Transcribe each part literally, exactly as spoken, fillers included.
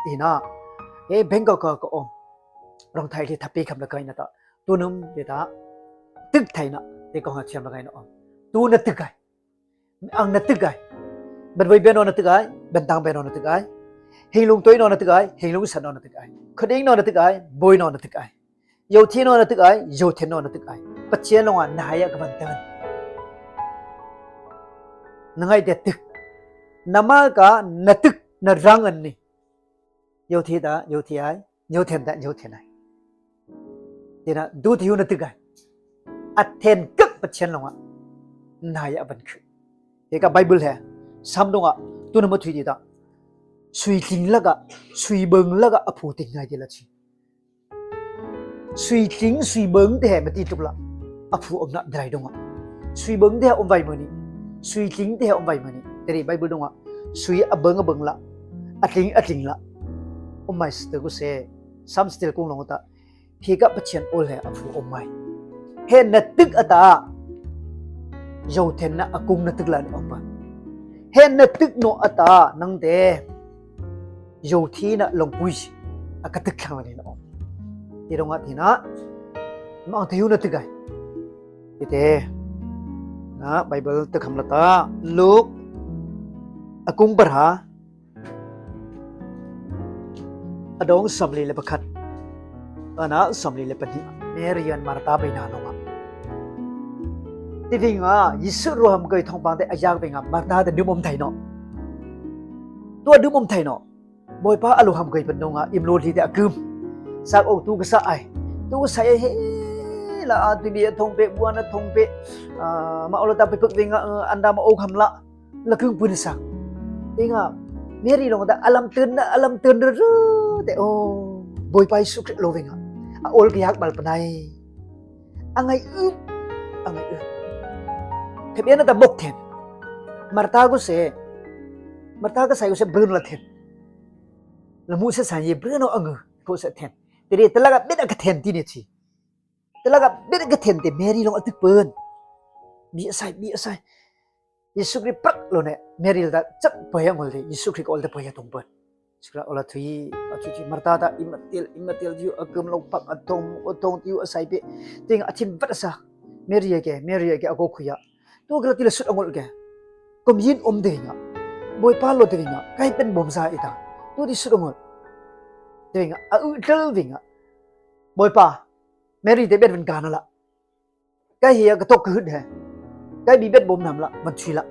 Ina, e, Bangkok ka ka om. Rongthai li tapi kham la kai na ta. Tunum de ta. Tük thai na. De kong ha chiam la kai na om. Tu na tük ai. Ang na tük ai. Banvoi ben na tük ai. Bantang ben na tük ai. Hinglung toi na tük ai. Hinglung san na tük ai. Khuding na tük ai. Boi na tük ai. Yothi na tük ai. Yothen na tük ai. Pachian long a nahai a kaban tan. Nangai de tük. Nama ka na tük na rang an ni. Yothi ta, yothi ai. Yothen ta, yothen ai. Tina, du thiu na tük ai. Athen kak Pachian long a. Nahai a ban kuk. Eka Bible he. Sam dong a. Tuna ma thui ti ta. Sui tling lak a. Sui bang lak a. Aphu ting ngai ti la chi. Sui tling, sui bang te he mati tuk la. Aphu om na drai dong a. Sui bang te he om vai mani. Sui tling te he om vai mani. Teri Bible dong a. Sui abang abang la. Atling atling la. Om mai stil ku se. Sam stil kung long ta. Phi ka Pachian ol he aphu om mai. He na tük a ta. Yothen na akung na tük la na om ba. He na tük no a ta. Nang te. Yothi na longpui a ka tük thlang la ni na om. Ti dong a ti na. Mang thiu na tük ai. Ti te. Na Bible tük kham la ta. Luk. Akung bar ha. Adong somli le pakhat. Ana somli le pani. Mary an Martha bai na long a. Ti ving a, Jisu ruham kei thongpang te a yak ving a, Martha te dum om thai no. Tua dum om thai no. Boipa a luham kei pan dong a, im lo li te a kum. Sak o tu ka sa ai. Tu ka sa ai he la a tu bi a thong pe, buan a thong pe. A, ma o lo ta pe pek ving a, anda ma o kham la. La kung pun sa. Tinga, Mary long ta alam tun, alam tun ru ru te o. Boipa Jisu Krist lo ving a. A ol ka yak bal panai. Angai u, angai u. Thep ian ta bok then. Martha ko se. Martha ka sai ko se brun la then. La mu se san ye brun o angu ko se then. Teri tala ka bit a ka then ti ne chi. Tala ka bit a ka then te Mary long a tük pun. Bi a sai, bi a sai. Jisu Krist prak lo ne, Mary la ta chap paya ngol de, Jisu Krist ka ol ta paya tong pun. Jisu Krist ol a thui, a thui thui, Martha ta imatil, imatil tiu, a kum lo pak, a tong, a tong tiu, a sai pe. Ting a thin vat a sa. Mary a ke, Mary a ke, a ko khuya. Tu ka la ti la sut a ngol ke. Kom yin om de nga. Boipa lo de nga. Kai pen bom sa ita. Tu ti sut a ngol. De nga, a u tel de nga. Boipa. Mary te bet ven ka na la. Kai hi a ka tok ka hut he. Kai bi bet bom nam la, man chui la.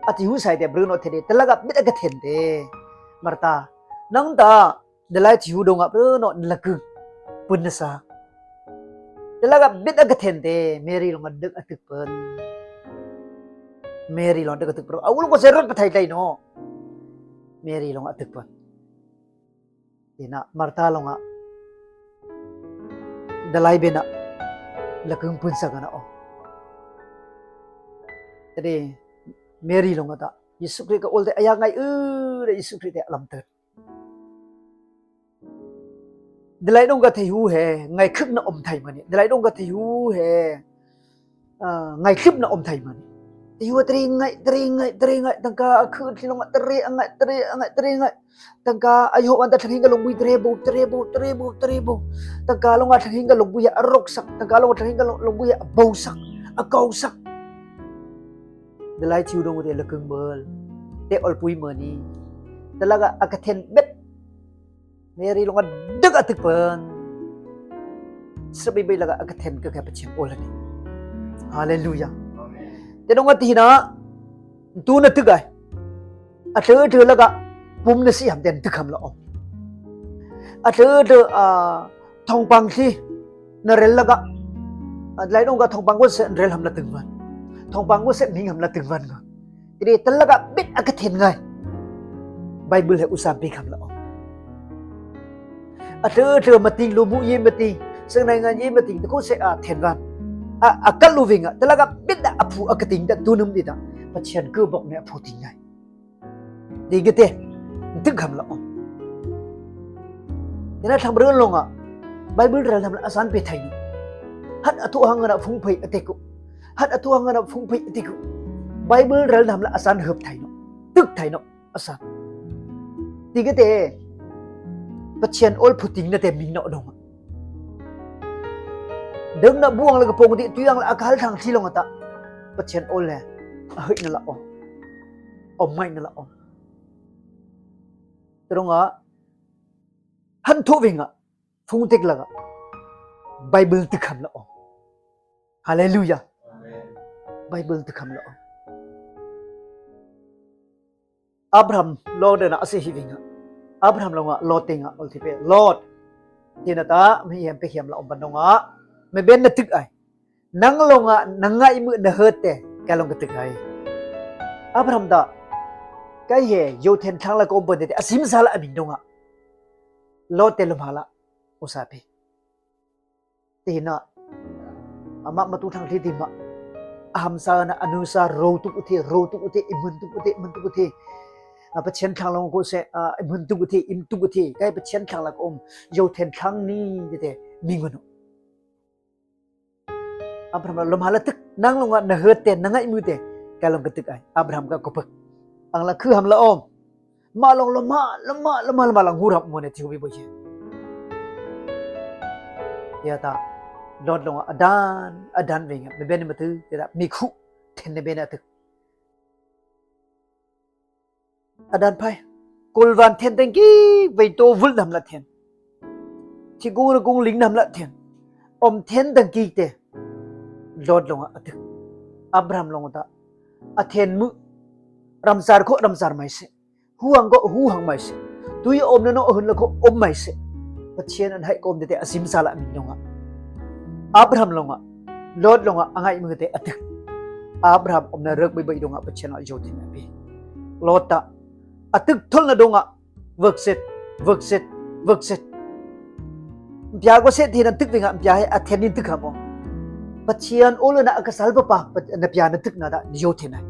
A ti hu sai te brun o the de, tala ka bet a ka then te. Martha, nang ta, dalai ti hu dong a brun o la kung. Pun na sa. Tala ka bet a ka then te, Mary long a dek a tük pun. Mary long a dek a tük pun. A u long ko se rot pa thai thai no. Mary long a tük pun. Ina Martha long a dalai bena la kung pun sa ka na o. Teri Mary long a ta Jisu Krist ka ol te a yak ngai u de Jisu Krist te alam tun. Dalai dong ka thei hu he, ngai khuk na om thai mani. Dalai dong ka thei hu he. A, ngai thlip na om thai mani. Ti hu a teri ngai, teri ngai, teri ngai, tangka a khut ti long a teri a ngai, teri a ngai, teri ngai. Tangka a yo wan ta thang hing ka long bui teri bo, teri bo, teri bo, teri bo. Tangka long a thang hing ka long bui a rok sak, tangka long a thang hing ka long, long bui a bo sak, a kau sak. Dalai thiu dong te la kung bel. Te ol pui mani. Tala ka a ka then bet. Mary long a dek a tük pun. Sra bai bai la ka a ka then ka ka Pachian ol a ni. Hallelujah. Amen. Te dong a ti na, tu na tük ai. A tla tla la ka, pum na si ham ten tük ham la om. A tla tla, a, thongpang si. Na rel la ka. A, lai dong ka thongpang ko se rel ham la teng van. Thongpang ko se ming ham la teng van ka. Teri tala ka bet a ka then ngai. Bible he usa bek ham la o. A tla tla mating lo mu ye mating. Sang nai ngan ye mating. Ko se a then van. A, a ka lo ving a. Tala ka bet a phu a ka ting ta tu num di ta. Pachian ko bok ne a phu ting ngai. Di gete, tük ham la om. Ina thang brun long a, Bible rel ham la asan pe thai no. Hat a thu hang na phung phei a te ko. Hat a thu hang na phung phei a te ko. Bible rel ham la asan hep thai no. Tük thai no, asan. Di gete, Pathian ol phuting nate ming noh dong a. Dang na buang la ka pong ti, tui ang la a kal thang thi long a ta. Pathian ol le. A hoi na la ong. Om mai na la ong. Tadong a. Han tho ving a. Phung tek la ka. Bible ti kham la ong. Hallelujah. Amen. Bible ti kham la ong. Abraham Lot na a se hi ving a. Abraham long a Lot teng a ol ti pe. Lot. Ti na ta, mi hiam pe hiam la om ban dong a. Me ben na tuk ai. Nang long a, nang ngai mu na hot te. Ka long ka tuk ai. Abraham ta. Kai he, yo then thang la ka om ban te. A sim sa la a min dong a. Lot te lo ma la. O sa pe. Ti na, ama matu thang thi ti ma. A hamsa na a nusa ro tuk u thi, ro tuk u thi, i mun tuk u thi, i mun tuk u thi. A Pathian thang long ko se, a, i mun tuk u thi, im tuk u thi. Kai Pathian thang la ka om, yo then thang ni te te, mi ngun u. Abraham lo ma la tuk, nang long a na hot te, nang ngai mu te. Ka long ka tuk ai. Abraham ka ko pek. Ang la khu ham la om. Ma long lo ma, lo ma, lo ma, lo ma lang hu rap mo ne ti hu bi bo ye. Ya ta, Lot long a dan, a dan ving a, me ben ma tu, ya ta, mi khu, then ne ben a tu. A dan pai, kol van then teng ki, vei to vul nam la then. Ti kung ra kung ling nam la then. Om then teng ki te. Lot long a tu. Abraham long a ta. A then mu, ramsar ko, ramsar mai se. Hu hang ko hu hang mai se. Tui om na no hun la ko om mai se. Pathian an hai ko om te te a sim sa la min dong a. Abraham long a. Lot long a a ngai mu te a tuk. Abraham om na rek bai bai dong a Pathian a yo then a pe. Lot ta. A tuk thol na dong a. Vek set, vek set, vek set. Pia ko set then a tuk ving a pia he a then ni tuk ha mo. Pathian ol na a ka sal pa pa na pia na tuk na ta yo then ai.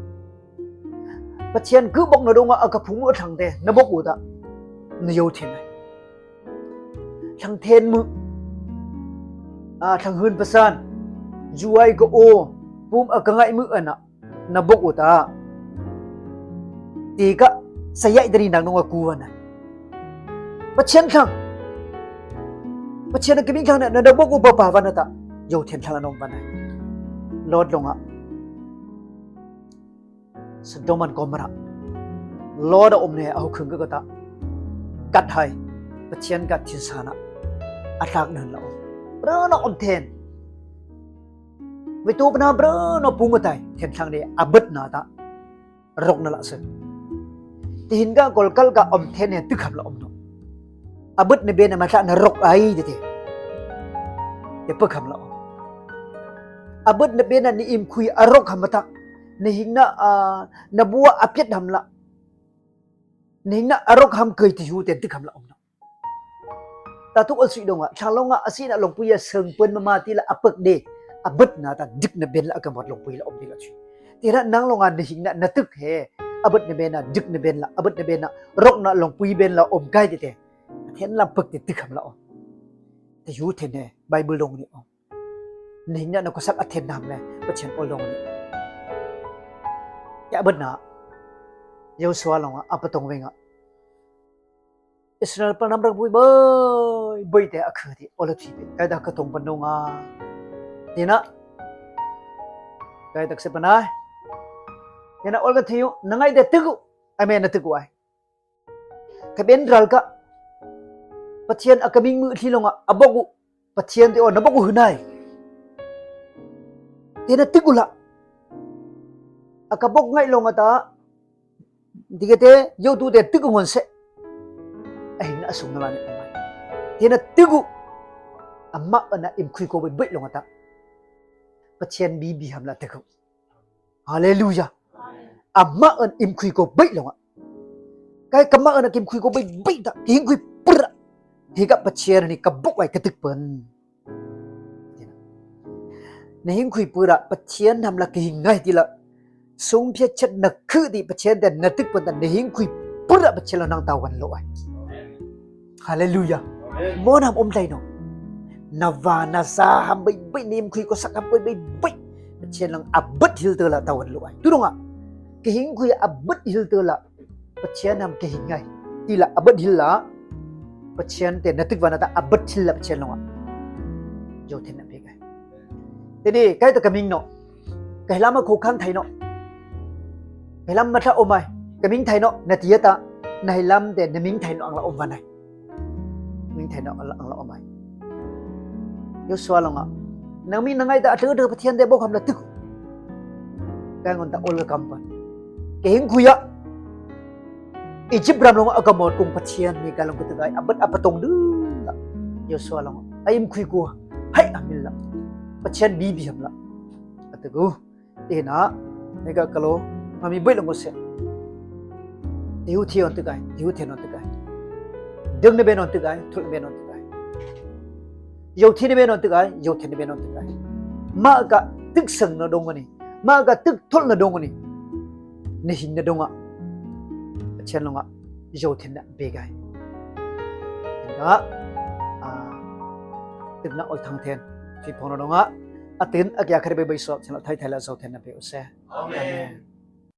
Pathian ku bok na dong a ka phung u thang te, na bok u ta, na yo then ai. Thang then mu, a, thang hun pasan, juai ka o, pum a ka ngai mu ana, na bok u ta. Ti ka, sa yai dari nang dong a ku ana. Pathian thang. Pathian a ka ming thang na, na bok u pa pa vana ta. Yo then thang a nom vana. Lot long a. Sodom an Gomorrah. Lot a om ne a hu khung ka ta. Kat hai. Pathian ka thin sa na. A thak nan la om. Bro na om then. Vei to pa na bro na pung a tai. Then thang ne a bet na ta. Rok na la se. Ti hin ka kol kal ka om then ne tu kham la om no. A bet ne ben na ma ta na rok ai te te. Te pa kham la om. A bet ne ben na ni im khui a rok kham ta. Na hing na, a, na bua a piat ham la. Na hing na a rok ham kei ti hu ten ti kham la om na. Ta tuk ol sui dong a, thang long a, a si na longpui a seng pen mama ti la a pek de. A bet na ta dik na ben la a ka mot longpui la om ti la sui. Ti na nang long a na hing na na tuk he. A bet na ben na dik na ben la, a bet na ben na rok na longpui ben la om kai ti te. A then la pek ti ti kham la om. Ti hu then he, Bible dong ni om. Ning na na ko sak a then nam le, Pathian ol dong ni. Ya bet na, Joshua long a, a patong veng a. Israel pa nam rak bui boi, boi te a khu ti, ol a ti pe, kai da ka tong pa nong a. Ti na, kai tak se pa na. Ti na ol ka thiu, na ngai de tiku, ai me na tiku ai. Ka ben ral ka. Pathian a ka ming mu thli long a, a bok u. Pathian te o na bok u hynai. Te na tik u la. A ka bok ngai long a ta. Dikete, yo tu te tik u ngon se. A hing na a sung na la ne. Te na tik u. Ama ana im khui ko boi boi long a ta. Pathian bi bi ham la tik u. Hallelujah. Ama an im khui ko boi long a. Kai kama an a kim khui ko boi boi ta. Ki hing khui pura. Hi ka Pathian ni ka bok ai ka tik pen. Na hing khui pura Pathian nam la ki hing ngai ti la. Sung pia chet na khu ti Pathian te na tik pen ta na hing khui pura Pathian lo nang ta wan lo ai. Hallelujah. Amen. Mo nam om tai no. Na va na sa ham boi boi, na im khui ko sak ham boi boi. Pathian lang a bet hil te la ta wan lo ai. Tu dong a. Ki hing khui a bet hil te la. Pathian nam ki hing ngai. Ti la a bet hil la. Pathian te na tikvana ta a bot thil la Pathian langa yothenna pek ai. Tene kai ta ka ming no, ka hilam a ko khan thai no, ka hilam matha om ai, ka ming thai no na ti a ta, na hilam te na ming thai no ang la om van ai. Ming thai no ang la om ai. Joshua langa, nang mi nang ai ta a tlu tlu Pathian te bok ham la tik. Kai ngon ta ol ka kam pan, ka hing kui a Egypt ram langa a ka mot kung Pathian mi ka long ka tik ai, a bot a patong du la. Joshua langa a im kui kua, hai a mil la, Pathian bi bi ham la a tik u. Ina, ne ka kalo, ma mi boi lang ko se. Diu thi on tik ai, diu thi on tik ai. Deng ne ben on tik ai, thul ne ben on tik ai. Yothen ne ben on tik ai, yothen ne ben on tik ai. Ma ka tik sang na dong ni, ma ka tik thul na dong ni, na hing na dong a Pathian langa yothenna pek ai. Ina, a, tikna ol thang then, fi phong na dong a, a tin a kia kare bai bai so, chen la thai thai la yothenna pek u se. Amen.